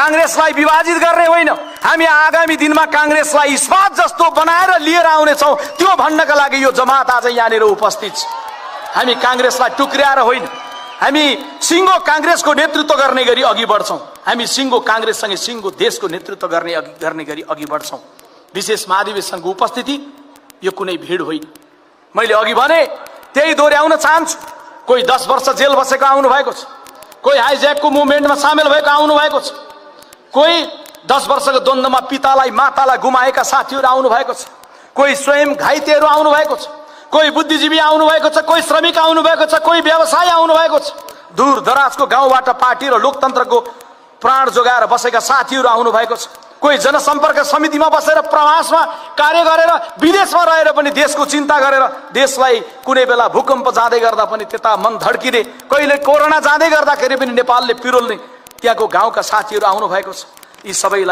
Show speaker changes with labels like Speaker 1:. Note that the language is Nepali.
Speaker 1: कांग्रेसलाई विभाजित गर्ने होइन, हामी आगामी दिनमा कांग्रेसलाई इस्पात जस्तो बनाएर लिएर आउनेछौँ। त्यो भन्नका लागि यो जमात आज यहाँनिर उपस्थित छ। हामी कांग्रेसलाई टुक्र्याएर होइन, हामी सिङ्गो कांग्रेसको नेतृत्व गर्ने गरी अघि बढ्छौँ। हामी सिङ्गो कांग्रेससँगै सिङ्गो देशको नेतृत्व गर्ने गरी अघि बढ्छौँ। विशेष महाधिवेशनको उपस्थिति यो कुनै भिड होइन। मैले अघि भने त्यही दोहोऱ्याउन चाहन्छु। कोही 10 वर्ष जेल बसेको आउनु भएको छ, कोही हाइज्याकको मुभमेन्टमा सामेल भएको आउनु भएको छ, कोही 10 वर्षको द्वन्द्वमा पितालाई मातालाई गुमाएका साथीहरू आउनु भएको छ, कोही स्वयं घाइतेहरू आउनु भएको छ, कोही बुद्धिजीवी आउनु भएको छ, कोही श्रमिक आउनु भएको छ, कोही व्यवसायी आउनु भएको छ, दूर दराजको गाउँबाट पार्टी र लोकतन्त्रको प्राण जोगाएर बसेका साथीहरू आउनु भएको छ, कोही जनसम्पर्क समितिमा बसेर प्रवासमा कार्य गरेर विदेशमा रहेर पनि देशको चिन्ता गरेर देशलाई कुनै बेला भूकम्प जाँदै गर्दा पनि त्यता मन धड्किने, कहिले कोरोना जाँदै गर्दाखेरि पनि नेपालले पिरोल्ने त्यहाँको गाउँका साथीहरू आउनु भएको छ। यी सबैलाई